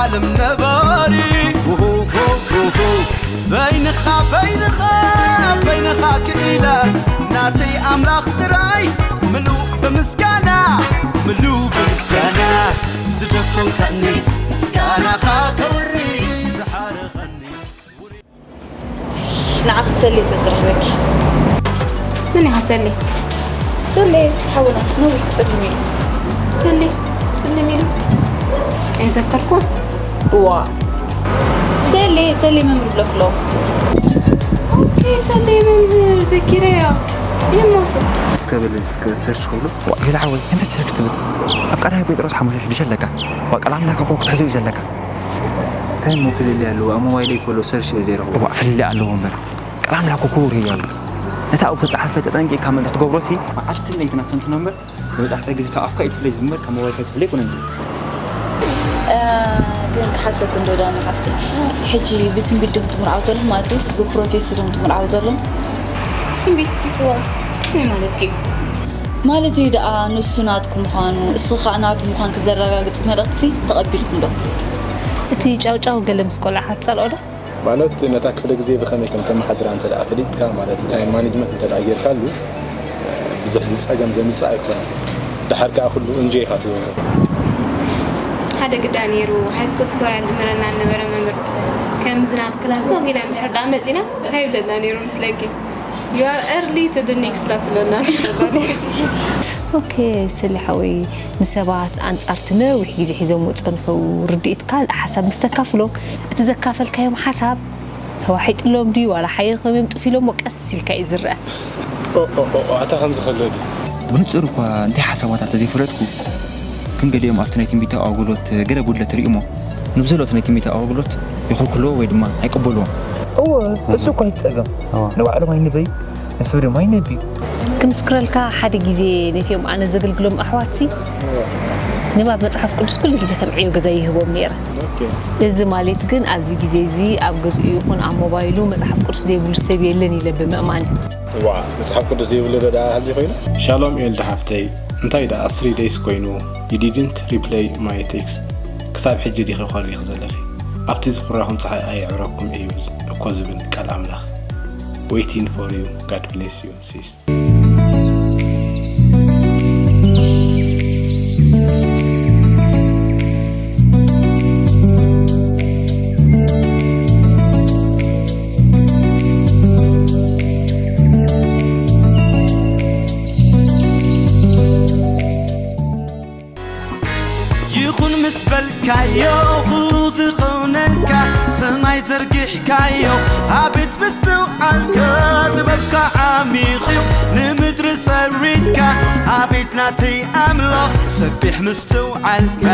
ዓለም ነባሪ ውሁ፣ ውሁ፣ ውሁ። በይንኻ፣ በይንኻ፣ በይንኻ ክኢለ ናተይ ኣምላኽ ጥራይ ምሉእ ብምስጋና፣ ምሉእ ብምስጋና ዝደኮንካኒ ምስጋናኻ ከውሪ ዝሓረኸኒ። ንዓኺ ሰሌ ተዝረኽበኪ። መን ኢኻ ሰሌ? ሰሌ ሓውና ነዊሕ ጽልም ኢሉ። ሰሌ ጽልም ኢሉ? ኣይዘከርኩን። እዋ። ሰሌ፣ ሰሌ መምህር ብለክሎ። ኦኬ፣ ሰሌ መምህር ዘኪረያ። ይሞሱ። እስከ በል፣ እስከ ሰርች ክብሎ። ዋ፣ ገለ ሓወይ፣ እንታይ ሰርች ትብል? ኣብ ቀዳማይ ጴጥሮስ ሓሙሽተ ሽዱሽተ ኣለካ። ዋ፣ ቃል ኣምላኽ እኮ ክትሕዞ እዩ ዘለካ። እንታይ እሞ ፍልልይ ኣለዎ? ኣብ ሞባይለይ ከሎ ሰርች ኢለ ዘይረኽቦ። እዋ፣ ፍልልይ ኣለዎ እምበር። ቃል ኣምላኽ እኮ ክቡር እዩ እያሉ። ነታ ኣብኡ ዝተጻሕፈ ተጠንቂቕካ ምእንቲ ክትገብሮሲ። መዓልትን ለይትን ኣስተንትኖ እምበር፣ መብዛሕትኡ ግዜ ካብ ኣፍካ እዩ ትፍለይ ዝብል እምበር፣ ካብ ሞባይልካ ኣይትፍለይ ኣይኮነን ዝብል። እ፣ ግን ክሓተኩ እንዶ ዳኒ ሓፍተይ፣ ሕጂ ብትንቢት ዶም ትምርዓው ዘለኹም ማለት እዩስ ብፕሮፌሲ ዶም ትምርዓው ዘለኹም? ትንቢት? እዋ። እንታይ ማለት እዩ? ማለት እዩ ደኣ ንሱ ናትኩ ምዃኑ፣ እስኺ ኸኣ ናቱ ምዃንኪ ዘረጋግጽ መልእኽትሲ ተቐቢልኩም ዶ? እቲ ጫውጫው ገለ ምስ ቆልዓ ክትጸልኦ ዶ? ማለት ነታ ክፍለ ግዜ ብኸመይ ከም ተመሓድራ እንተ ደኣ ፈሊጥካ፣ ማለት ታይም ማኔጅመንት እንተ ደኣ ጌርካሉ፣ ብዙሕ ዝጸገም ዘምጽእ ኣይኮነን። ደሓር ከኣ ኩሉ እንጆይ ኢኻ ትገብሮ። ሓደ ግዳ ነይሩ፣ ሃይስኩል ቱቶርያል ዝምህረና ዝነበረ መምህር፣ ከምዚ ናብ ክላስ ተኾይና እንድሕር ደኣ መጺና እንታይ ይብለና ነይሩ መስለኪ? You are early to the next class ስለና። ኦኬ፣ ስለ ሓወይ ንሰባት ኣንጻር እቲ ነዊሕ ግዜ ሒዞም ዝጸንሑ ርድኢት ካልእ ሓሳብ ምስ ተካፍሎም፣ እቲ ዘካፈልካዮም ሓሳብ ተዋሒጥሎም ድዩ ዋላ ሓይኾም እዮም ጥፊሎሞ ቀስ ኢልካ እዩ ዝረአ። ኦ፣ ኦ፣ ኦ፣ ኣታ ከምዚ ከሎ ድዩ? ብንጹር እኳ እንታይ ሓሳባታ ተዘይፈለጥኩ፣ ግን ገሊኦም ኣብቲ ናይ ትንቢታዊ ኣገልግሎት ገለ ጉድለት ርእዩሞ፣ ንብዝህልኦ እቲ ናይ ትንቢታዊ ኣገልግሎት ይኽልክልዎ ወይ ድማ ኣይቅበልዎን። እወ፣ እሱ እኮ ኣይጸገም። እወ። ንባዕሎም ኣይንበዩ፣ ንሱ ድማ ኣይነብዩ። ክምስክረልካ፣ ሓደ ግዜ ነቲኦም ኣነ ዘገልግሎም ኣሕዋትሲ፣ እወ። ንባብ መጽሓፍ ቅዱስ ኩሉ ግዜ ከም ዕዮ ገዛ ይህቦም ነይረ። ኦኬ። እዚ ማለት ግን ኣብዚ ግዜ እዚ ኣብ ገዝኡ ይኹን ኣብ ሞባይሉ መጽሓፍ ቅዱስ ዘይብሉ ሰብ የለን ኢለ ብምእማን እዩ። እዋ፣ መጽሓፍ ቅዱስ ዘይብሉ ዶ ደኣ ሃልዩ ኮይኑ? ሻሎም ኤልዳ ሓፍተይ፣ እንታይ ደኣ ስሪ ደይስ ኮይኑ? You didn't reply my text። ክሳብ ሕጂ ዲኺ ኮሪኺ ዘለኺ? ኣብቲ ዝኹራኹም ጸሓይ ኣየዕረብኩም እዩ እኮ ዝብል ቃል ኣምላኽ። Waiting for you። God bless you, sis። ይኹን ምስ በልካዮ ኩሉ ዝኾነልካ፣ ሰማይ ዘርጊሕካዮ ኣቤት ምስትውዓልካ፣ ጥበብካ ዓሚቕ እዩ ንምድሪ ሰሪትካ፣ ኣቤት ናተይ ኣምላኽ ሰፊሕ ምስትውዓልካ።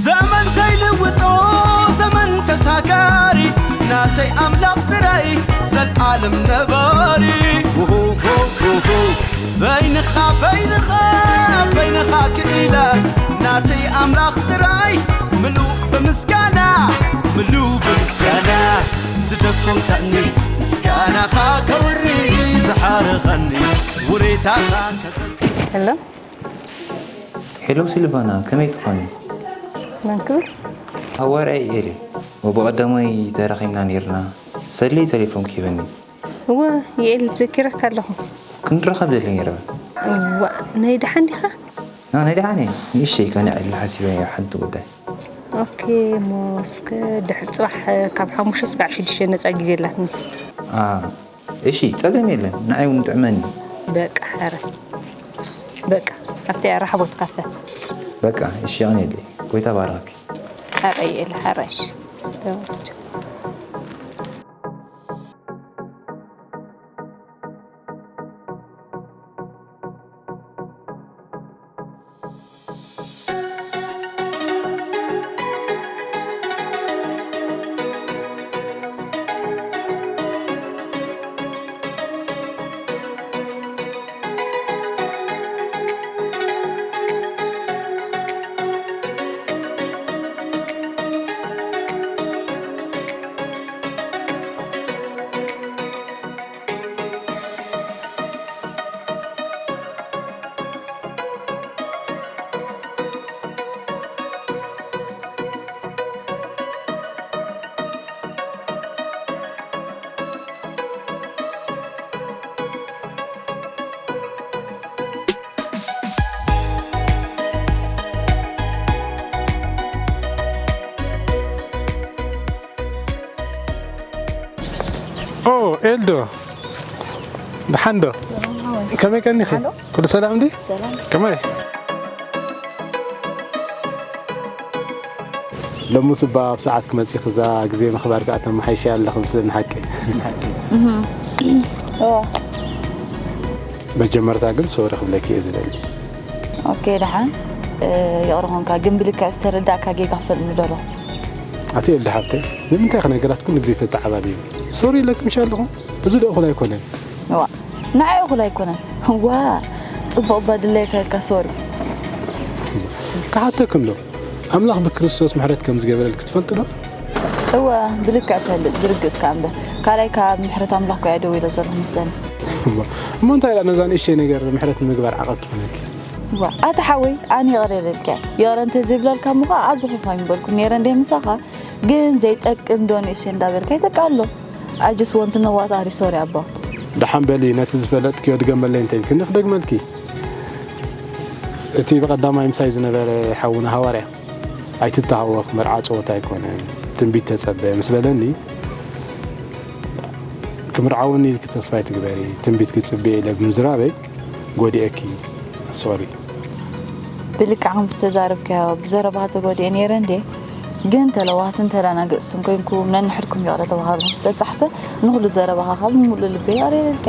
ዘመን ተይልውጦ ዘመን ተሳጋሪ ናተይ ኣምላኽ ጥራይ ዘልኣለም ነባሪ። ውሁ፣ ውሁ፣ ውሁ። በይንኻ፣ በይንኻ፣ በይንኻ ክኢለ ናተይ ኣምላኽ ጥራይ ምሉእ ብምስጋና፣ ምሉእ ብምስጋና ዝደኮንካኒ ምስጋናኻ ከውሪ ዝሓረኸኒ ውሬታኻ ከዘ- ሄሎ። ሄሎ ሲልቫና፣ ከመይ ትኾኒ? መን ክብል? ሃዋርያይ ኤሊ። ወብቐዳማይ ተራኺብና ኔርና። ሰሊ ተሌፎን ክሂበኒ። እወ፣ የኤል ዘኪረካ ኣለኹ። ክንራኸብ ደሊ ኔርና። እዋ፣ ናይ ደሓን ዲኻ? ና፣ ናይ ደሓን እየ። ንእሽተይ ከነዕልል ሓሲበ እየ ሓንቲ ጉዳይ። ኦኬ፣ እሞ እስከ ድሕሪ ጽባሕ ካብ ሓሙሽተ እስካዕ ሽዱሽተ ነጻ ግዜ ኣላትኒ። አ፣ እሺ፣ ጸገም የለን። ንዓይ እውን ጥዕመኒ። በቃ ሕራይ። በቃ፣ ኣብቲ ራሕቦት ካፈ። በቃ፣ እሺ፣ የቐንየለይ። ጎይታ ባርኽኪ። ሕራይ የለ፣ ሕራይ፣ እሺ። ኤልዶ፣ ደሓን ዶ? ከመይ ቀኒኺ? ኩሉ ሰላም እንዲ? ከመይ? ሎምስ እባ ኣብ ሰዓት ክመጺ ክዛ ግዜ ምኽባር ከኣ ተመሓይሽ ኣለኺ ምስለኒ ሓቂ። መጀመርታ ግን ሶሪ ክብለኪ እየ ዝደሊ። ኦኬ፣ ደሓን። ይቕረ ኮንካ፣ ግን ብልክዕ ዝተረዳእካ ጌጋ ክፈልጥ ምደሎ። ኣቲ ኤልዳ ሓብተይ፣ ንምንታይ ኢኺ ነገራት ኩሉ ግዜ ተተዓባብይኒ? ሶሪ ኢለኪ ምሽ ኣለኹ? እዚ ዶ እኹል ኣይኮነን? እዋ፣ ንዓይ እኹል ኣይኮነን። ዋ፣ ጽቡቕ እባ ድለየካ ኢልካ ሶሪ። ክሓተኪ እንዶ፣ ኣምላኽ ብክርስቶስ ምሕረት ከም ዝገበረልኪ ትፈልጢ ዶ? እወ፣ ብልክዕ እፈልጥ፣ ብርግጽ ከኣ እምበር። ካልኣይ ካብ ምሕረት ኣምላኽ እኮ እያ ደው ኢለ ዘለኹ ምስለኒ። እሞ፣ እሞ እንታይ ኢላ ነዛ ንእሽተይ ነገር ምሕረት ንምግባር ዓቐብ ትኾነኪ? ዋ፣ ኣታ ሓወይ፣ ኣነ ይቕረ ኢለልካ። ይቕረ እንተዘይብለልካ እሞ ኸኣ ኣብዚ ኺፋ ኣይምበልኩን ነይረ እንደ ምሳኻ። ግን ዘይጠቅም ዶ ንእሽተይ እንዳበልካ ይጠቅም ኣሎ። I just want to know what are you sorry about? ደሓን በሊ፣ ነቲ ዝፈለጥክዮ ድገመለይ እንተ ኢልክኒ ክደግመልኪ። እቲ ብቐዳማይ ምሳይ ዝነበረ ሓውና ሃዋርያ፣ "ኣይትተሃወኽ፣ መርዓ ጸወታ ኣይኮነን፣ ትንቢት ተጸበ" ምስ በለኒ፣ "ክምርዓወኒ ኢልኪ ተስፋ ኣይትግበሪ፣ ትንቢት ክጽበ" ኢለ ብምዝራበይ፣ ጎዲኤኪ፣ ሶሪ። ብልክዕ ከም ዝተዛረብካዮ ብዘረባኻ ተጎዲኤ ነይረ እንዴ? ግን ተለዋህትን ተደናገጽትን ኮንኩም ነንሕድኩም ይቕረ ተባሃልኩም ስለ ዝጸሓፈ ንኹሉ ዘረባኻ ካብ ምሉእ ልበይ ይቕረ ኢለልካ።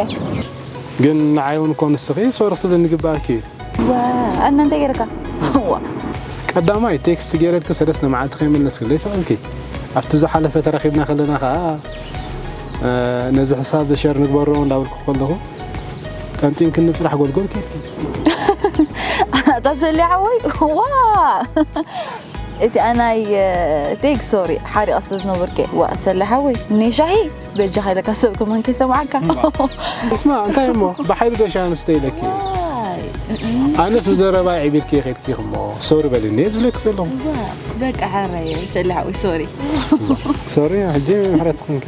ግን ንዓይ እውን እኮ ንስኺ ሶሪ ክትብልኒ ግባእኪ እዩ። ዋ፣ ኣነ እንታይ ገይረካ? ዋ። ቀዳማይ ቴክስት ገይረልኪ ሰለስተ መዓልቲ ከይመለስክለይ ስቕ ኢልኪ። ኣብቲ ዝሓለፈ ተራኺብና ከለና ኸኣ፣ እ፣ ነዚ ሕሳብ ሸር ንግበሮ እንዳበልኩ ከለኹ፣ ጠንጢንክኒ ጽራሕ ጎልጎል ኬድኪ። ኣታ ሰሊ ሓወይ፣ ዋ! እቲ ኣናይ፣ እ፣ ቴግ ሶሪ፣ ሓሪቐ ስለ ዝነበርኩ፣ ዋ፣ ሰሊ ሓወይ፣ እኒ ሻሂ፣ በጃኻ ኢለካ ሰብ ከማን ከይሰምዓካ። ስማ፣ እንታይ እሞ፣ ብሓይሊ ዶ ሻሂ ንስተ ኢለኪ? ዋይ፣ እም። ኣነስ ንዘረባ ዒቢርኪ ኬድኪ እሞ፣ ሶሪ በልኒ፣ እየ ዝብለኪ ዘለኹ። ዋ፣ በቃ ሓራይ፣ ሰሊ ሓወይ፣ ሶሪ። ሶሪ፣ ሕጂ ምሕረት ትኹንኪ።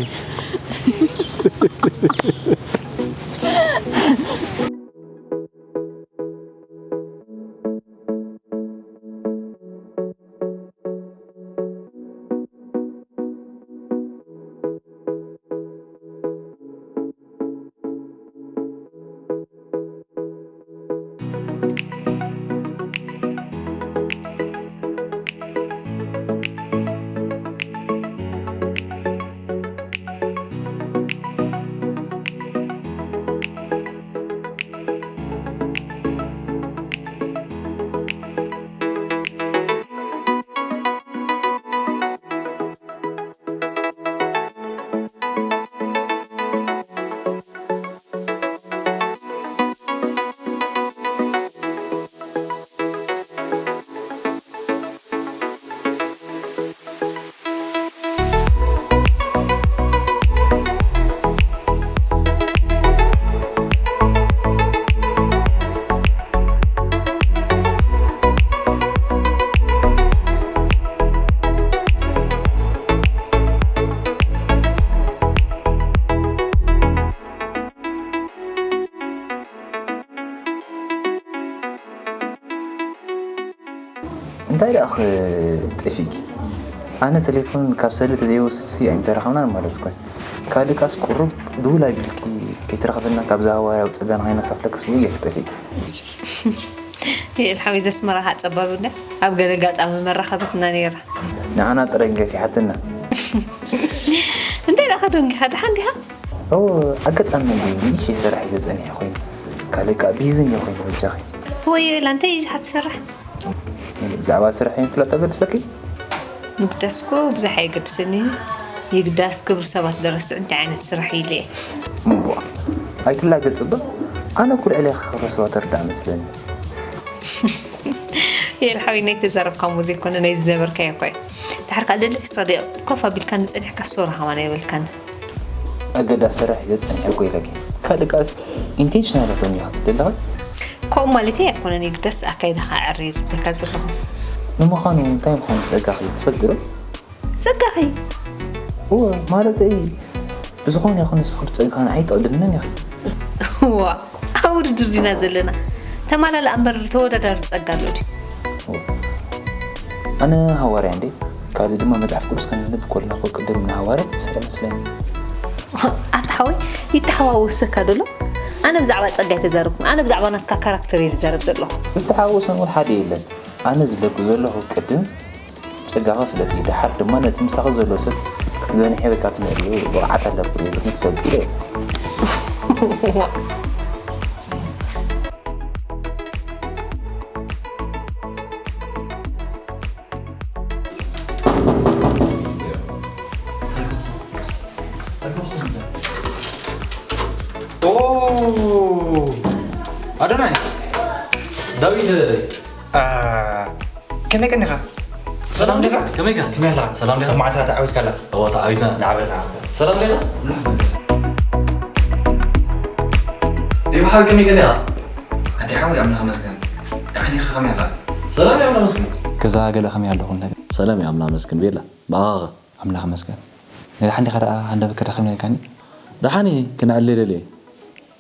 እንታይ ደኣ ኽ-፣ ጠፊእኪ? ኣነ ቴሌፎን ካብ ሰሊ ተዘይወስድሲ ኣይምተራኸብናን ማለት እኮ። ካልእ ቃስ ቁሩብ ድውል ኣቢልኪ ከይትረኽበና፣ ካብዛ ሃዋርያዊ ጸጋ ንኸይነካፍለክስ ብኡ ጌርኪ ጠፊእኪ። የኤል ሓወይ፣ ዘስመራ ኸዓ ጸባብ እንድያ። ኣብ ገለ ኣጋጣሚ መራኸብትና ነይራ። ንዓና ጥራይ እንጌርኪ ሓትና። እንታይ ደኣ ኸ ደንጊኻ? ደሓን ዲኻ? እዎ፣ ኣጋጣሚ እንድዩ ንእሽተይ ስራሕ ሒዘ ጸኒሐ ኮይኑ። ካልእ ከኣ ቢዚ እንድየ ኮይኑ በጃኺ። ወዮ ኢላ፣ እንታይ ኢኻ ትሰርሕ? ብዛዕባ ስራሕ ይፍለጥ ኣገድሰኪ? ምግዳስ እኮ ብዙሕ ኣየገድስን እዩ። ይግዳስ ክብሪ ሰባት ዘረስዕ እንታይ ዓይነት ስራሕ እዩ ኢለ እየ። እዋ፣ ኣይትላገጽ እባ። ኣነ እኮ ልዕሌኺ ክብሪ ሰባት እርዳእ መስለኒ። የኤል ሓወይ፣ ናይ ተዛረብካሞ ዘይኮነ ናይ ዝነበርካዮ እኮ እዩ። ድሓር ከኣ ልዕሊ ዕስራ ደቂቕ ኮፍ ኣቢልካኒ ጸኒሕካ ሶሪ ከማን ኣይበልካን። ኣገዳሲ ስራሕ ሒዘ ጸኒሐ እኮ ኢለኪ። ካልእ ከኣስ ኢንቴንሽናል ኣይኮን ኢኻ ደለኻ? ከምኡ ማለተይ ኣይኮነን፣ ይግዳስ ኣካይዳኻ ኣዕርየ ዝብለካ ዘለኹ። ንምዃኑ እንታይ ምዃኑ ጸጋኺ ትፈልጢ ዶ? ጸጋኺ? እወ፣ ማለተይ ብዝኾነ ይኹን ንስኺ ብጸጋ ንዓይ ትቕድምንን ኢኺ። እዋ፣ ኣብ ውድድር ዲና ዘለና? ተማላላእ እምበር ተወዳዳሪ ጸጋ ኣሎ ድዩ? እወ። ኣነ ሃዋርያ እንዴ? ካልእ ድማ መጽሓፍ ቅዱስ ከነንብብ ከለኹ ቅድም ንሃዋርያት ዝሰርዕ መስለኒ። ኣታ ሓወይ፣ ይተሓዋወሰካ ደሎ? ኣነ ብዛዕባ ጸጋይ ተዛረብኩ። ኣነ ብዛዕባ ናትካ ካራክተር እየ ዝዛረብ ዘለኹ። ዝተሓዋወሰን እውን ሓደ የለን። ኣነ ዝብለኩ ዘለኹ ቅድም ጸጋኻ ፍለጥ እዩ። ደሓር ድማ ነቲ ምሳኺ ዘሎ ሰብ ክትገንሒ ወይ ካብ ትምህሪ ብቕዓት ኣለኩ ኢልኩ ትፈልጥ እየ። ኦ፣ ኣዶናይ። ዳዊት። አ፣ ከመይ ቀኒኻ? ሰላም ዲኻ? ከመይ ኢኻ? ከመይ ኣለኻ? ሰላም ዲኻ? መዓልትኻ ተዓዊትካ ኣላ። እወ፣ ተዓዊትና። ንዓበል፣ ንዓበል። ሰላም ዲኻ? ዲብ ሓው ከመይ ቀኒኻ? ኣዲ ሓወይ ኣምላኽ ይመስገን። ደሓን ዲኻ? ከመይ ኣለኻ? ሰላም እየ ኣምላኽ ይመስገን። ገዛ ገለ ከመይ ኣለኹም ነገር? ሰላም እየ ኣምላኽ ይመስገን። ቤላ፣ ብኣኻኸ? ኣምላኽ ይመስገን። ንደሓን ዲኻ ደኣ? ሃንደበት ከዳኺምና ኢልካኒ? ደሓን እየ፣ ክንዕልል እየ።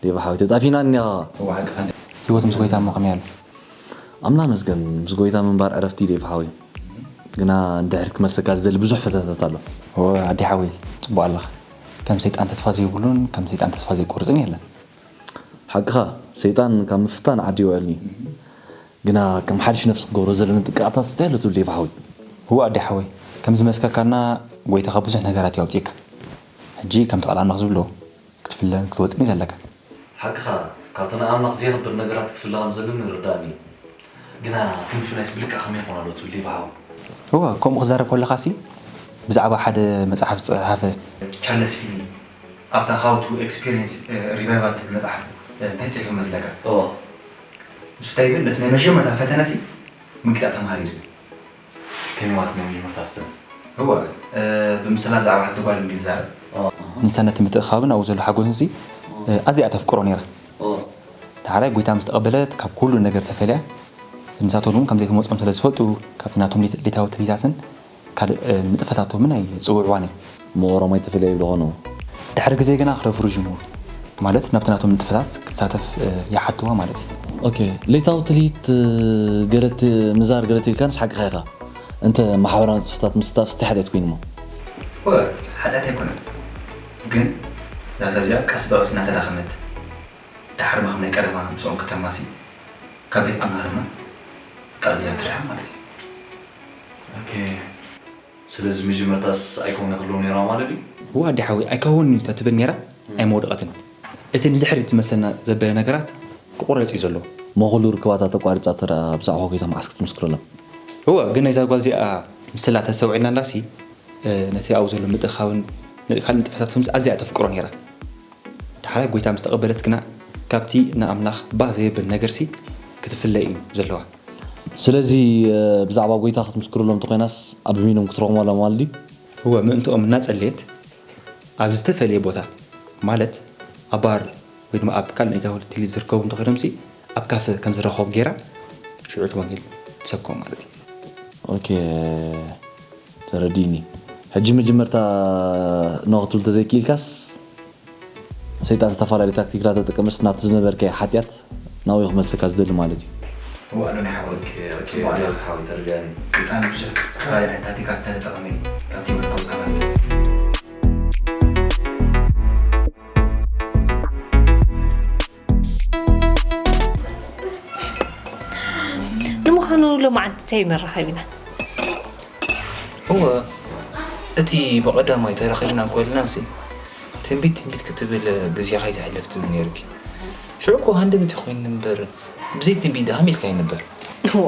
ዴቭ ሓወይ፣ ተጣፊና እኒኻ። እወ፣ ሓቅኻ እንደ- ህይወት ምስ ጎይታ እሞ ከመይ ኣሎ? ኣምላኽ ይመስገን፣ ምስ ጎይታ ምንባር ዕረፍቲ እዩ ዴቭ ሓወይ። ግና ንድሕሪት ክመልሰካ ዝደሊ ብዙሕ ፈተነታት ኣሎ። እወ፣ ኣዲ ሓወይ፣ ጽቡቕ ኣለኻ። ከም ሰይጣን ተስፋ ዘይብሉን ከም ሰይጣን ተስፋ ዘይቆርጽን የለን። ሓቅኻ፣ ሰይጣን ካብ ምፍታን ዓዲ ይውዕልኒ። ግና ከም ሓድሽ ነፍሲ ክገብሮ ዘለኒ ጥንቃቐታት እንታይ ኣሎ ትብል ዴቭ ሓወይ? እወ ኣዲ ሓወይ፣ ከም ዝመስከርካና ጎይታ ካብ ብዙሕ ነገራት እዩ ኣውጺእካ። ሕጂ ከምቲ ቃል ኣምላኽ ዝብሎ ክትፍለን ክትወጽእን እዩ ዘለካ። ሓቅኻ፣ ካብቲ ናይ ኣምላኽ ዘየኽብር ነገራት ክፍለ ከም ዘለኒ ይርዳእኒ እዩ። ግና እቲ ምፍላይስ ብልክዕ ከመይ ይኾን ኣሎ ትብል ዴቭ ሓወይ? እወ፣ ከምኡ ክዛረብ ከለኻሲ ብዛዕባ ሓደ መጽሓፍ ዝጸሓፈ ቻርለስ ፊኒ ኣብታ How to Experience Revival ትብል መጽሓፍ እንታይ ጽሒፉ መስለካ? እወ። ንሱ እንታይ ይብል? ነቲ ናይ መጀመርታ ፈተነሲ ምግታእ ተምሃር እዩ ዝብል። ከመይ ማለት ናይ መጀመርታ ፈተነ? እወ፣ እ፣ ብምስላ ብዛዕባ ሓንቲ ጓል እንዲ ዝዛረብ። ኦ፣ ኣሃ። ንሳ ነቲ ምትእኽኻብን ኣብኡ ዘሎ ሓጎስንሲ፣ እ፣ ኣዝያ እያ ተፍቅሮ ነይራ። ኦ። ዳሕራይ ጎይታ ምስ ተቐበለት ካብ ኩሉ ነገር ተፈልያ፣ ንሳቶም እውን ከም ዘይትመጾም ስለ ዝፈልጡ ካብቲ ናቶም ሌት-፣ ሌታዊ ትልሂታትን ካልእ፣ እ፣ ንጥፈታቶምን ኣይጽውዕዋን እዮም። እሞ ኦሮማይ ተፈልያ ይብሉ ኾኑ? ድሕሪ ግዜ ግና ክረፍርዥሙ፣ ማለት ናብቲ ናቶም ንጥፈታት ክትሳተፍ፣ እ፣ ይሓትዋ ማለት እዩ። ኦኬ፣ ሌታዊ ትልሂት፣ እ፣ ገለት ምዛር ገለት ኢልካንስ ሓቅኻ ኢኻ። እንተ ማሕበራዊ ንጥፈታት ምስታፍ ስቲ ሓጢኣት ኮይኑሞ? ወ-፣ ሓጢኣት ኣይኮነን። ግን እዛ ሰብ እዚኣ ቀስ ብቐስ እናተዳኸመት፣ ደሓር ድማ ከም ናይ ቀደማ ምስኦም ከተማሲ፣ ካብ ቤት ኣምላኽ ድማ ቃል ገይራ ትርሕቕ ማለት እዩ። ኦኬ። ስለዚ መጀመርታስ ኣይከውን ክህልው ነይራ ማለት እዩ? እዋ ኣዲ ሓወይ፣ ኣይከውንን እዩ ተትብል ነይራ፣ ኣይመወደቐትን። እቲ ንድሕሪት ዝመልሰና ዘበለ ነገራት ክቑረጽ እዩ ዘለዎ። እሞ ኩሉ ርክባታ ተቋሪጻ ተራ ብዛዕባ ጎይታ መዓስ ክትምስክረሎም? እወ፣ ግን ናይዛ ጓል እዚኣ ምስላ ተስተውዒልና ኣላሲ፣ እ፣ ነቲ ኣብኡ ዘሎ ምትእኻብን ን-፣ ካልእ ንጥፈታቶምስ ኣዝያ እያ ተፍቅሮ ነይራ። ዳሕራይ ጎይታ ምስ ተቐበለት ግና፣ ካብቲ ንኣምላኽ ባህ ዘየብል ነገርሲ ክትፍለ እዩ ዘለዋ። ስለዚ፣ እ፣ ብዛዕባ ጎይታ ክትምስክረሎም እንተኾይናስ፣ ኣብ ሚኖም ክትረኽቦም ኣለዋ ማለት ድዩ? እወ፣ ምእንትኦም እናጸለየት፣ ኣብ ዝተፈልየ ቦታ፣ ማለት ኣብ ባር ወይ ድማ ኣብ ካልእ ናይ ሆቴል ዝርከቡ እንተኾይኖምሲ፣ ኣብ ካፈ ከም ዝረኸቡ ገይራ፣ ሽዑ እቲ ወንጌል ትሰብኮም ማለት እዩ። ኦኬ፣ ተረዲእኒ። ሕጂ መጀመርታ ኖ ክትብል ተዘይክኢልካስ፣ ሰይጣን ዝተፈላለዩ ታክቲክታት ተጠቀመስ ናብቲ ዝነበርካዮ ሓጢኣት ናብኡ ክመልሰካ ዝደሊ ማለት እዩ። እዋ፣ ኣዶናይ ሓወይ፣ ጽቡቕ ኣለካ ሓወይ፣ ተረዲኣኒ። ሰይጣን ብዙሕ ዝተፈላለዩ ዓይነት ታክቲካት ተጠቐመ እዩ ካብቲ ህይወት ከውጽኣና ዝደሊ። ንምዃኑ ሎማዓንቲ እንታይ መራኸቢና? እወ፣ እቲ ብቐዳማይ ተራኺብና እንኮልና ሲ፣ ትንቢት ትንቢት ክትብል ግዜኻ ኣይተሕልፍ ትብል ነይርኪ። ሽዑ እኮ ሃንደበት ኮይኑ እምበር፣ ብዘይ ትንቢት ደኣ ከመይ ኢልካ ይንበር? እዋ፣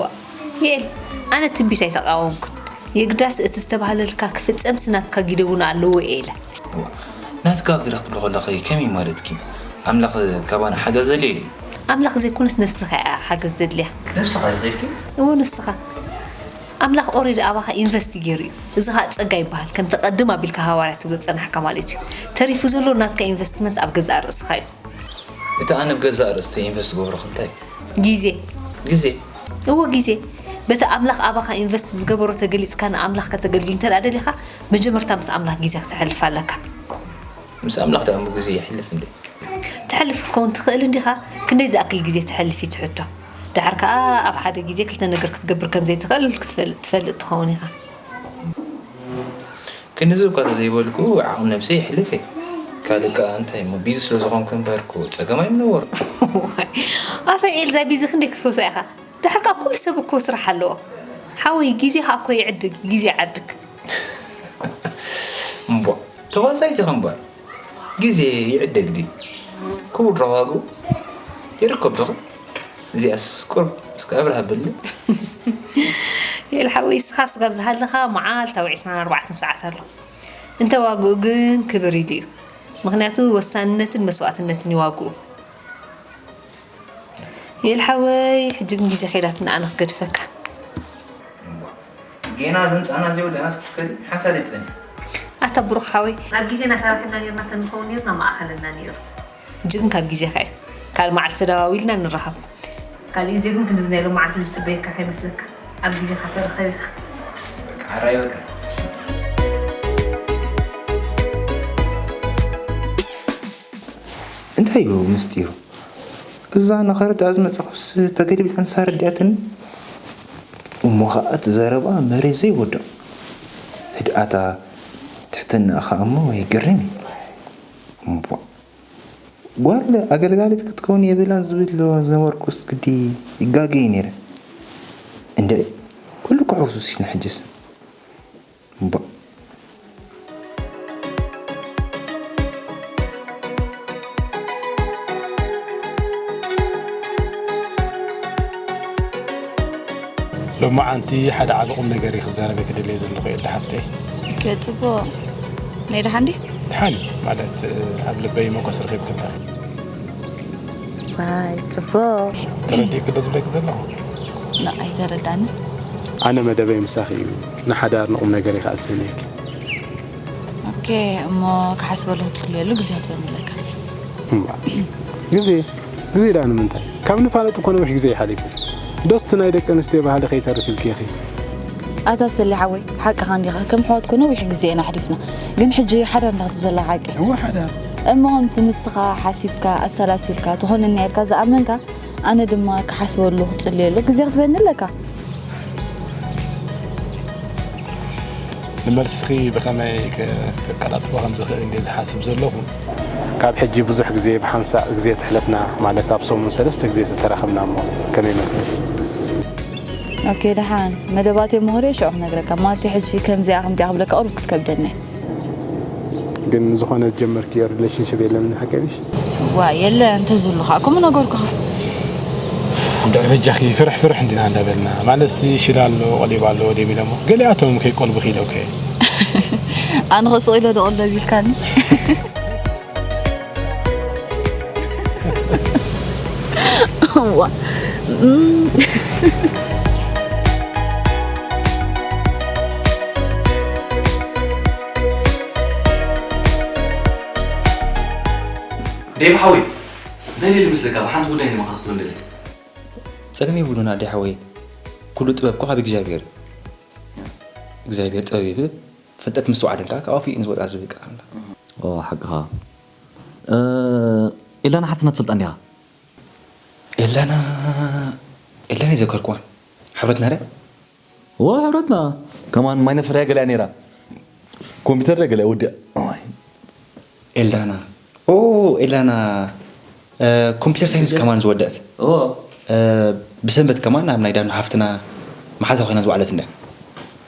የል፣ ኣነ ትንቢት ኣይተቃወምኩን። የግዳስ እቲ ዝተባህለልካ ክፍጸምሲ ናትካ ጊደ እውን ኣለዎ እየ ኢለ። እዋ፣ ናትካ ግደ ክትብሎ ከለኺ ከመይ ማለትኪ? ኣምላኽ ካባና ሓገዝ ዘድልዮ ድዩ? ኣምላኽ ዘይኮነስ ነፍስኻ እያ ሓገዝ ዘድልያ። ነብስኻ ኢልኪ ኢልኪ? እዎ፣ ነፍስኻ። ኣምላኽ ኦሬዲ ኣባኻ ኢንቨስት ገይሩ እዩ። እዚ ኸኣ ጸጋ ይበሃል። ከምቲ ቀድም ኣቢልካ ሃዋርያ ትብሎ ዝጸናሕካ ማለት እዩ። ተሪፉ ዘሎ ናትካ ኢንቨስትመንት ኣብ ገዛእ ርእስኻ እዩ። እቲ ኣነ ብገዛእ ርእስተይ ኢንቨስት ዝገብሮ እንታይ? ግዜ። ግዜ? እዎ፣ ግዜ። በቲ ኣምላኽ ኣባኻ ኢንቨስት ዝገበሮ ተገሊጽካ ንኣምላኽ ከተገልግል እንተ ደኣ ደሊኻ፣ መጀመርታ ምስ ኣምላኽ ግዜ ክተሕልፍ ኣለካ። ምስ ኣምላኽ ደኣ እሞ ግዜ የሕልፍ እንዴ? ተሕልፍ ክትከውን ትኽእል እንዲኻ? ክንደይ ዝኣክል ግዜ ተሕልፍ እዩ እቲ ሕቶ። ደሓር ከኣ ኣብ ሓደ ግዜ ክልተ ነገር ክትገብር ከም ዘይትኽእል ክትፈልጥ ትፈልጥ ትኸውን ኢኻ። ክንድዚ እኳ ተዘይበልኩ፣ ዓቕሚ ነብሰይ የሕልፍ እየ። ካልእ ከኣ እንታይ እሞ፣ ቢዚ ስለ ዝኾንኩ እምበር እኮ ጸገም ኣይምነበሮ። ዋይ፣ ኣታ ኤልዛ፣ ቢዚ ክንደይ ክትፈትዋ ኢኻ? ድሕር ከኣ ኩሉ ሰብ እኮ ስራሕ ኣለዎ። ሓወይ፣ ግዜ ከኣ እኮ ይዕድግ፣ ግዜ ይዓድግ። እምቧ፣ ተዋሳኢት ኢኺ እምበር፣ ግዜ ይዕደግ ድዩ? ክቡር ዶ ዋግኡ ይርከብ ዶ? እዚኣስ ቁሩብ እስከ ኣብርህ ኣብልኒ። ኤል ሓወይ፣ ንስኻ ስጋብ ዝሃለኻ መዓልታዊ ዕስራን ኣርባዕተን ሰዓት ኣሎ። እንተ ዋግኡ ግን ክብር ኢሉ እዩ። ምኽንያቱ ወሳንነትን መስዋእትነትን እዩ ዋግኡ። ኤል ሓወይ፣ ሕጂ ግን ግዜ ከይዳትና ኣነ ክገድፈካ። ጌና ዘምጻና ዘይወደናስ ክትከዲ ሓንሳብ ይጸኒ። ኣታ ብሩኽ ሓወይ፣ ኣብ ግዜና ተራኺብና ኔርና ተንኸውን ኔርና መኣኸለና ኔሩ። ሕጂ ግን ካብ ግዜኻ እዩ። ካልእ መዓልቲ ተደዋዊልና ንራኸብ። ካልእ ግዜ ግን ክንድዚ ናይ ሎማዓንቲ ዝጽበየካ ከይመስለካ። ኣብ ግዜኻ ተረኸብ ኢኻ። በቃ፣ ሓራይ በቃ። እንታይ እዩ ምስጢሩ? እዛ ንኸረድኣ ዝመጻኹስ ተገልቢጣ ንሳ ረዲኣትኒ። እሞ ኸኣ እቲ ዘረባ መሬት ዘይወድቕ። ህድኣታ፣ ትሕትናኣ ኸኣ እሞ የገርም እዩ። እምቧ። ጓል ኣገልጋሊት ክትከውን የብላን ዝብል ዝነበርኩስ ግዲ ይጋገ እየ ነይረ። እንድዒ፣ ኩሉ እኮ ሕውሱስ ኢልና ሕጅስ። እምቧ። ሎማዓንቲ ሓደ ዓቢ ቁም ነገር እዩ ክዛረበኪ ደልየ ዘለኹ፣ ኤልዳ ሓፍተይ። ኦኬ፣ ጽቡቕ። ናይ ደሓን ድዩ? ደሓን እዩ፣ ማለት፣ ኣብ ልበይ መጎስ ረኺብኪ ኣለኺ። ዋይ፣ ጽቡቕ። ተረዲእኪ ዶ ዝብለኪ ዘለኹ? ኖ፣ ኣይተረዳኒ። ኣነ መደበይ ምሳኺ እዩ። ንሓዳር ንቁም ነገር እየ ከኣ ዝደልየኪ። ኦኬ፣ እሞ ክሓስበሉ ክጽልየሉ ግዜ ክትበኒ ኣለካ። እምባ፣ ግዜ፣ ግዜ ደኣ ንምንታይ? ካብ ንፋለጥ እኮ ነዊሕ ግዜ እዩ ሓሊፉ። ዶስ እቲ ናይ ደቂ ኣንስትዮ ባህሊ ከይተርፍ ኢልኪ ኢኺ። ኣታ ሰሌ ሓወይ፣ ሓቅኻ እንዲኻ። ከም ኣሕዋት እኮ ነዊሕ ግዜ ኢና ኣሕሊፍና። ግን ሕጂ ሓዳር እንዳ ክትብል ዘለኻ ሓቂ። እወ፣ ሓዳር። እሞ ከምቲ ንስኻ ሓሲብካ፣ ኣሰላሲልካ፣ ትኾነኒ ኢልካ ዝኣመንካ፣ ኣነ ድማ ክሓስበሉ ክጽልየሉ ግዜ ክትበኒ ኣለካ። ንመልስኺ ብኸመይ ከ-፣ ከቀላጥፎ ከም ዝኽእል እንድየ ዝሓስብ ዘለኹ። ካብ ሕጂ ብዙሕ ግዜ ብሓንሳእ ግዜ ተሕለፍና፣ ማለት ኣብ ሰሙን ሰለስተ ግዜ ተተራኸብና እሞ ከመይ ይመስለኪ? ኦኬ፣ ደሓን መደባት እየ ምሁር እየ ሽዑ ክነግረካ። ማለት ሕጂ ከምዚኣ ከምዚኣ ክብለካ ቁሩብ ክትከብደኒ እያ። ግን ዝኾነ ዝጀመርክዮ ሪሌሽንሽፕ የለን ሓቀይ ነሽ? ዋ፣ የለ፣ እንተዝህሉ ከዓ ከምኡ ነገርኩኻ። ደቂ በጃኺ ፍርሕ ፍርሕ እንዲና እንዳበልና፣ ማለትሲ ሽላ ኣሎ፣ ቆሊባ ኣሎ፣ ደም ኢሎሞ። ገሊኣቶም ከይቆልቡ ክኢለውከ። ኣነ ኸ ስቕ ኢለ ዶ ቆልበ ቢልካኒ? እዋ። እም። ዴቭ ሓወይ፣ እንታይ ኢለ ምስለካ፣ ብሓንቲ ጉዳይ ንመኻኽር እንደለ። ጸገም የብሉን ኣደ ሓወይ፣ ኩሉ ጥበብ እኮ ካብ እግዚኣብሔር እዩ። እግዚኣብሔር ጥበብ ይህብ፣ ፍልጠት ምስትውዓልን ከኣ ካብኡ እዩ ዝወጻ ዝብል ቃል ኣሎ። ኦ፣ ሓቅኻ። እ፣ ኤላና ሓፍትና ትፈልጣ እንዲኻ? ኤላና፣ ኤላና ይዘከርኩዋ። ሕብረትና ድያ? እወ፣ ሕብረትና። ከማን ማይ ነፍርያ ገለ እያ ነይራ። ኮምፒውተር ድያ ገለ ወዲኣ። ኦይ። ኤልዳና። ኦ፣ ኤልዳና፣ እ፣ ኮምፒውተር ሳይንስ ከማን ዝወደአት። እወ። እ፣ ብሰንበት ከማን ናብ ናይ ዳኑ ሓፍትና መሓዛ ኮይና ዝወዓለት እንድያ።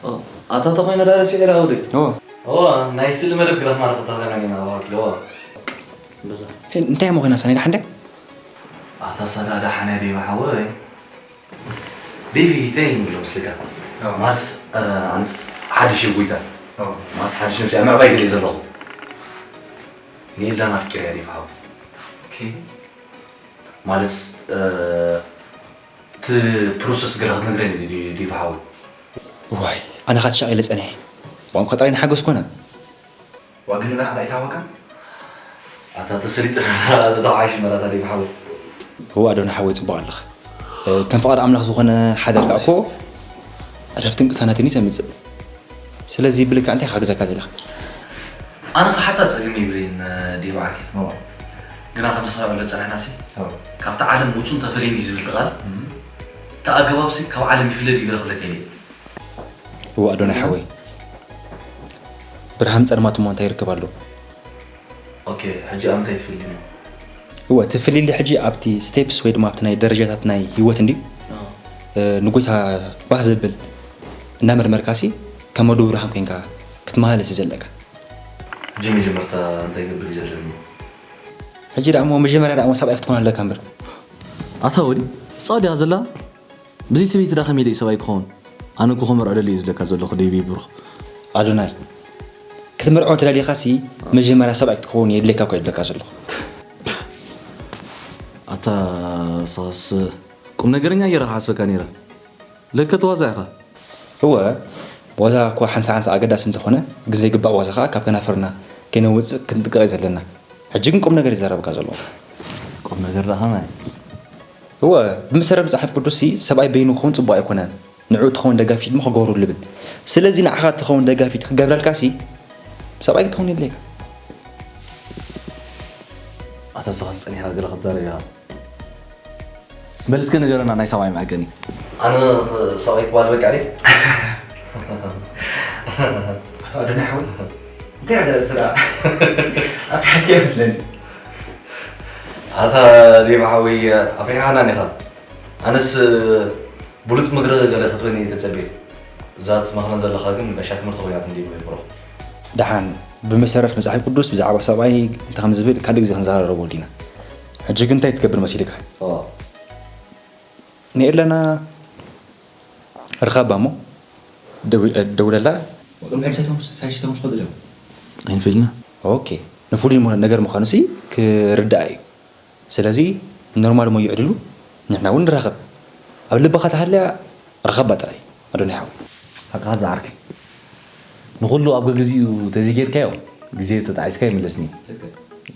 ኦ፣ ኣታ ተኾይነ ዳ ረሲዑ ኢላ ወደይ። እወ። እወ፣ ናይ ስእሊ መደብ ግዳፍ ማራ ከተረኸብና ጌና፣ እወ፣ ኣኪል፣ እወ። በዛ። እንታይ እሞ ኮይና ሳኒ፣ ደሓን ድያ? ኣታ ሳዳ፣ ደሓን እያ ደይ፣ ሓወይ? ዴቪ፣ እንታይ ንብሎ ምስልካ? ኣዎ። ማስ፣ እ፣ ኣንስ ሓድሽ ጎይታ። ኣዎ። ማስ ሓድሽ ነብሲ ኣብ ምዕባይ ገለ ዘለኹ። ንኤልዳና ኣፍቂረ እያ ዴቪ ሓው። ኦኬ። ማለስ፣ እ፣ እቲ ፕሮሰስ ገለ ክትነግረኒ ዲ-፣ ዲ-፣ ዴቪ ሓው። ዋይ፣ ኣነ ኻትሻ ኢለ ጸኒሐ። ቋንቋ ጥራይ ንሓገዝ ኮነ። ዋግኒ መርዓ እንታይ ታወቃ? ኣታ ተሰሊጥ በታ ሓይሽ መራታ ዴቪ ሓው። እዋ፣ ኣዶና ሓወይ፣ ጽቡቕ ኣለኻ። እ፣ ከም ፍቓድ ኣምላኽ ዝኾነ ሓዳር ከኣ እኮ ዕረፍትን ቅሳነትን እዩ ዘምጽእ። ስለዚ ብልክዕ እንታይ ክሓግዘካ ዘለኻ? ኣነ ክሓታ ጸገም ይብለይን፣ እ፣ ዴቪ ዓኪ። እዋ። ግና ከም ዝኸበለ ጸኒሕና ሲ፣ እዋ። ካብቲ ዓለም ውጹን ተፈልየኒ ዝብል ቃል፣ እም። እቲ ኣገባብ ሲ ካብ ዓለም ይፍለድ ይብል ክብለካ ኢለ። እዋ፣ ኣዶናይ ሓወይ። ብርሃን ጸልማት እሞ እንታይ ይርከብ ኣሎ? ኦኬ፣ ሕጂ ኣብ ምንታይ ትፍልሊ? እወ እቲ ፍልልይ ሕጂ ኣብቲ ስቴፕስ ወይ ድማ ኣብቲ ናይ ደረጃታት ናይ ህይወት እንድዩ። ንጎይታ ባህ ዘብል እናመርመርካሲ ከም ወዲ ብርሃን ኮይንካ ክትመሃለስ እዩ ዘለካ። ሕጂ መጀመርታ እንታይ ገብር እዩ ዘለኒ? ሕጂ ደኣ እሞ መጀመርያ ደኣ እሞ ሰብኣይ ክትኮን ኣለካ እምበር። ኣታ ወዲ ፃው ድያ ዘላ? ብዘይ ሰበይቲ ዳ ከመይ ደይ ሰብኣይ ክኸውን? ኣነ እኮ ከመርዖ ደሊ እዩ ዝብለካ ዘለኹ ደይበይ ብሩኽ። ኣዶናይ ክትምርዖ ተዳሊኻሲ መጀመርያ ሰብኣይ ክትከውን የድልየካ እኮ ይብለካ ዘለኹ። ኣታ ንስኻስ ቁም ነገረኛ ገይረ ክሓስበካ ነይረ። ለከ ተዋዛእ ኢኻ። እወ ዋዛ እኳ ሓንሳ ሓንሳ ኣገዳሲ እንተኾነ ግን ዘይግባእ ዋዛ ከዓ ካብ ከናፍርና ከይነውፅእ ክንጥንቀቕ እዩ ዘለና። ሕጂ ግን ቁም ነገር ይዛረበካ ዘሎ። ቁም ነገር ደኣ ከማይ። እወ ብመሰረት መፅሓፍ ቅዱስ ሲ ሰብኣይ በይኑ ክኸውን ፅቡቅ ኣይኮነን። ንዑ ትኸውን ደጋፊት ድማ ክገብሩ ልብል። ስለዚ ንዓኻ ትኸውን ደጋፊት ክገብረልካ ሲ ሰብኣይ ክትኸውን የድልየካ። ኣታ ንስኻስ ፀኒሕካ ገለ ክትዛረብ ኢኻ። በል እስከ ንገረና ናይ ሰብኣይ መዐቀኒ። ኣነ ሰብኣይ ክባል በቃ ደ ኣቶ ኣዶናይ ሓወይ እንታይ ኢኻ ተርኢ ስራ ኣፍሪሕካ ይመስለኒ። ኣታ ዴባ ሓወይ ኣፍሪሕኻና ኒኻ። ኣነስ ብሉፅ ምክሪ ገለ ክትበኒ ተፀብየ። እዛ ትመኽረን ዘለኻ ግን ጋሻ ትምህርቲ ኮይናትኒ ዴባ ብሩኽ። ደሓን ብመሰረት መፅሓፍ ቅዱስ ብዛዕባ ሰብኣይ እንታይ ከም ዝብል ካልእ ግዜ ክንዘራረበሉ ኢና። ሕጂ ግን እንታይ ትገብር መሲልካ? ንኤለና ርኸባ እሞ ደውለላ። ቅድሚ ሕጂ ሳይሽቶም ሳይሽቶም ትፈልጡ ዶ? ኣይንፈልጥና። ኦኬ ንፍሉይ ነገር ምዃኑ ሲ ክርዳእ እዩ። ስለዚ ኖርማል እሞ ይዕድሉ ንሕና እውን ንራኸብ። ኣብ ልብኻ ተሃልያ ርኸባ ጥራይ ኣዶናይ ሓወይ። ሓቅኻ ዝዓርከይ። ንኹሉ ኣብ ገግዚኡ ተዘይጌርካዮ ግዜ ተጣዒስካ ይምለስኒ።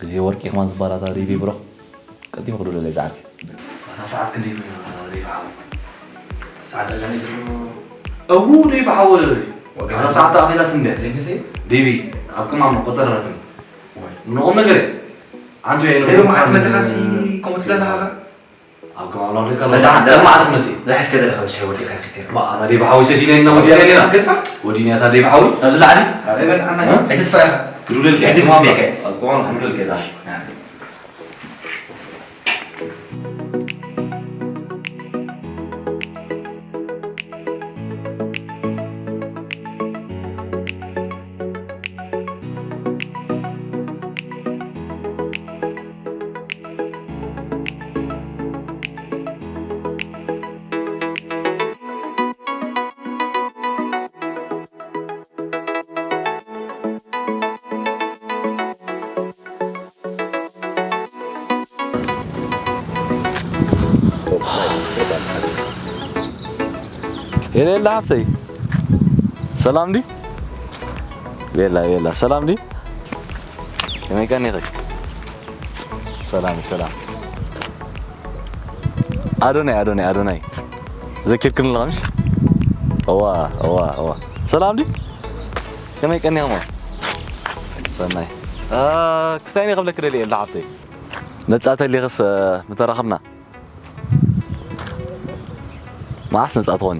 ግዜ ወርቂ ከማን ዝበሃል ኣታ ሪቢ ብሮ ቀዲሙ ክድውለለይ ዝዓርከይ። ኣታ ሰዓት ክንደይ ኮይኑ ሪቢ ሓወይ? ሰዓት ዳጋ ናይ ዘሎ። እዉ ሪቢ ሓወይ። ኣታ ሰዓት ኣኺላት እንደ ዘይመሰይ? ሪቢ ኣብ ቅማም ቆጸረትን። ንቑም ነገር እዩ። ኣንቱ የለ ዘይሎ መዓት መጽኻሲ ከምኡ ትብለና ሃኻ? ኣብ ከባቢ ኣፍሪካ በላ፣ ለማዓት መፅእ። ዝሕስከ ዘለካ ብሻይ ወዲእካ ይክተር። ኣታ ደይ ብሓዊ ሰቲና ኢና ወዲና ኔራ። ገድፋ? ወዲና እታ ደይ ብሓዊ። ናብዚ ላዕሊ? ኣበይ በልዓና? እ? ኣይትጥፋ ኢኻ። ክድውለልካ ሕድሪ እየ። ጽቤካ። ኣብ ቆዕኑ ክድውለልካ እየ። የለ የለ ሓፍተይ ሰላም ዲ ቤላ ቤላ ሰላም ዲ ከመይ ቀኒኺ ሰላም ሰላም ኣዶናይ ኣዶናይ ኣዶናይ ዘኪርክኒ ኣለኻ ምሽ እዋ እዋ እዋ ሰላም ዲ ከመይ ቀኒኽሞ ሰናይ ክስታይ እየ ክብለኪ ደልየ የለ ሓፍተይ ነፃ ተሊኽስ ምተራኸብና መዓስ ነፃ ትኾኒ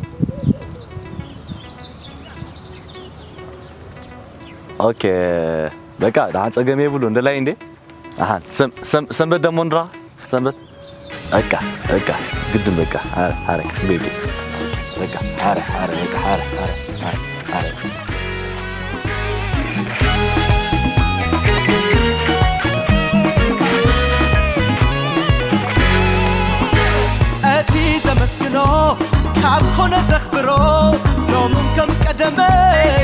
ኦኬ በቃ ደሓን ፀገም የብሉ እንደላይ እንዴ ኣሓን ሰንበት ደሞ ንራ ሰንበት በቃ በቃ ግድን በቃ ሓረ ሓረ ክፅበይ በቃ ሓረ ሓረ በቃ ሓረ ሓረ ሓረ ሓረ እቲ ዘመስግኖ ካብ ኮነ ዘኽብሮ ሎምም ከም ቀደመይ